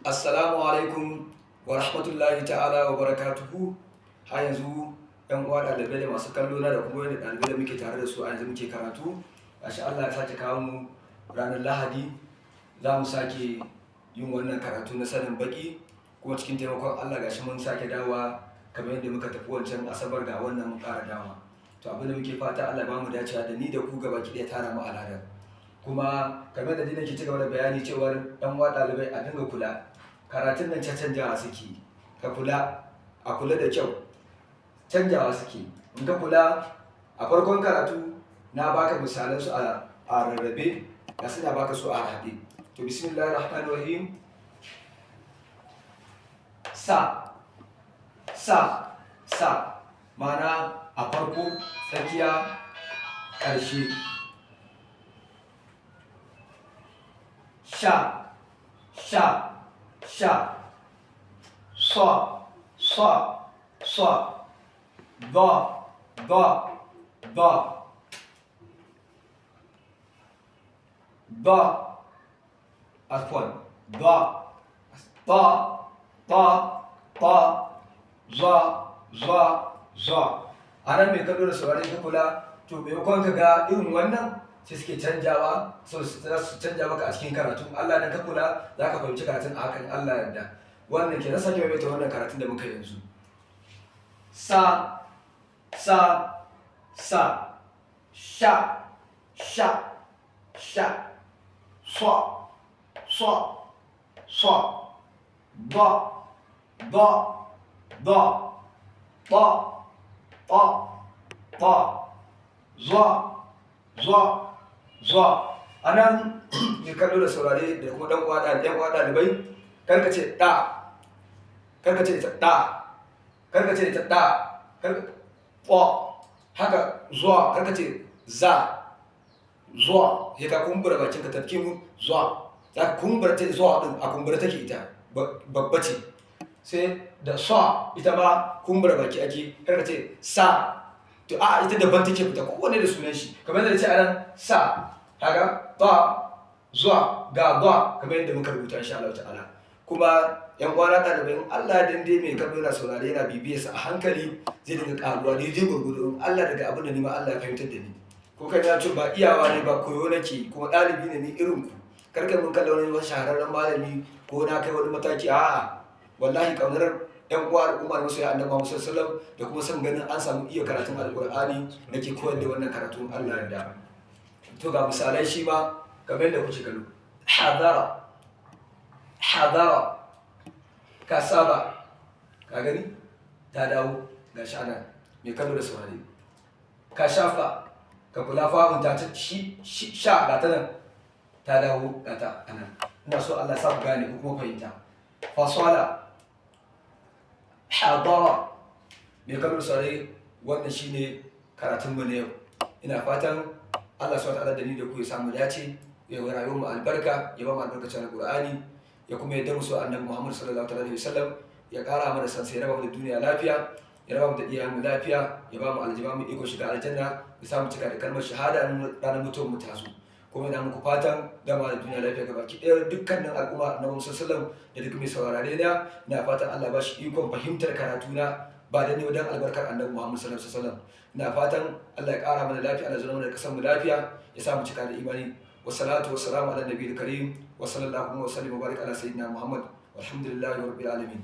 Assalamu alaikum wa rahmatullahi ta'ala wa barakatuhu. Har yanzu yan uwa ɗalibai da masu kallo na da kuma yadda ɗalibai da muke tare da su a yanzu muke karatu. Gashi Allah ya sake kawo mu ranar Lahadi, za mu sake yin wannan karatu na sanin baƙi, kuma cikin taimakon Allah gashi mun sake dawowa kamar yadda muka tafi wancan Asabar, ga wannan mun ƙara dawowa. To, abin da muke fata, Allah ba mu dacewa da ni da ku gaba ki ɗaya, tara mu a ladan. Kuma kamar da nake ci gaba da bayani cewar ɗan uwa ɗalibai a dinga kula, karatun nan canjawa suke. Ka kula, a kula da kyau, canjawa suke. In ka kula a farkon karatu, na baka misalan su a rarrabe, ga suna baka su a haɗe. To, bismillahir rahmanir rahim. Sa, sa, sa, ma'ana a farko, tsakiya, ƙarshe. Sha, sha, sha. Sa, sa, sa. Ba, ba, ba. Ba, afwan, ba, ta, ta, ta. Za, za, za. A nan, mai kallo da saurari, ka kula. To, maimakon ka ga irin wannan, sai suke canjawa. So za su canja maka a cikin karatu. Allah dan ka kula, za ka fahimci karatun a hakan, Allah yarda. Wannan ke na sake maimaita wannan karatun da muka yanzu. Sa, sa, sa. Sha, sha, sha. Sa, sa, sa. Ba, ba, ba. Ta, ta, ta. Za, za, za. A nan, mai kallo da saurare da kuma ɗan uwa ɗan uwa ɗalibai, kar ka ce ɗa, kar ka ce ita ɗa, kar ka ce ita ɗa, kar ƙo haka zuwa, kar ka ce za, zuwa. Sai ka kumbura bakin ka, tafkin zuwa, za ka kumbura ta zuwa ɗin, a kumbura take, ita babba ce. Sai da sa, ita ma kumbura baki ake, kar ka ce sa. To, a ita daban take fita, kowanne da sunan shi. Kamar yadda ce a nan sa, haka ba zuwa ga ba, kamar yadda muka rubuta, insha Allah ta'ala. Kuma yan uwana ɗalibai, in Allah ya dande, mai kallo yana saurare, yana bibiyar sa a hankali, zai dinga karuwa daidai gurgudu, in Allah daga abin da ni ma Allah ya fahimtar da ni. Ko kan ya ce ba iyawa ne ba, koyo nake, kuma ɗalibi ne ni irin ku. Kar kai mun kalla wani shahararren malami ko na kai wani mataki. A'a, wallahi kaunar yan uwa al'umma da masoya Annabi Muhammad sallallahu alaihi wasallam da kuma son ganin an samu iya karatun Alqur'ani nake koyar da wannan karatun, Allah ya yarda. To, ga misalai shi ma kamar yadda kuke kallo. Hadara, hadara. Kasaba, ka gani ta dawo, ga shi anan, mai kallo da saurari. Ka shafa, ka kula, fa'un ta shi sha, ga ta nan ta dawo, ga ta anan. Ina so Allah ya sa ku gane ku kuma fahimta. Fasala, hadara. Mai kallo da saurari, wannan shine karatun mu na yau. Ina fatan Allah subhanahu wa ta'ala da ni da ku ya samu dace, ya yi rayuwar mu albarka, ya ba mu albarkacin Alqur'ani, ya kuma yadda musu Annabi Muhammad sallallahu alaihi wasallam, ya kara mana san sai, raba mu da duniya lafiya, ya raba mu da iyayen mu lafiya, ya ba mu aljiba mu iko shiga aljanna, ya samu cika da kalmar shahada ranar mutuwar mu tazo. Kuma ina muku fatan gama da duniya lafiya gaba ki ɗaya, dukkanin al'umma na Muhammad sallallahu da duk mai saurare na. Ina fatan Allah ba shi ikon fahimtar karatu na, ba da ni dan albarkar Annabi Muhammad sallallahu alaihi wasallam. Ina fatan Allah ya kara mana lafiya, Allah ya zama da kasar mu lafiya, ya sa mu cika da imani. Wassalatu wassalamu ala nabiyil karim, wa sallallahu wa sallim wa barik ala sayyidina Muhammad, walhamdulillahi rabbil alamin.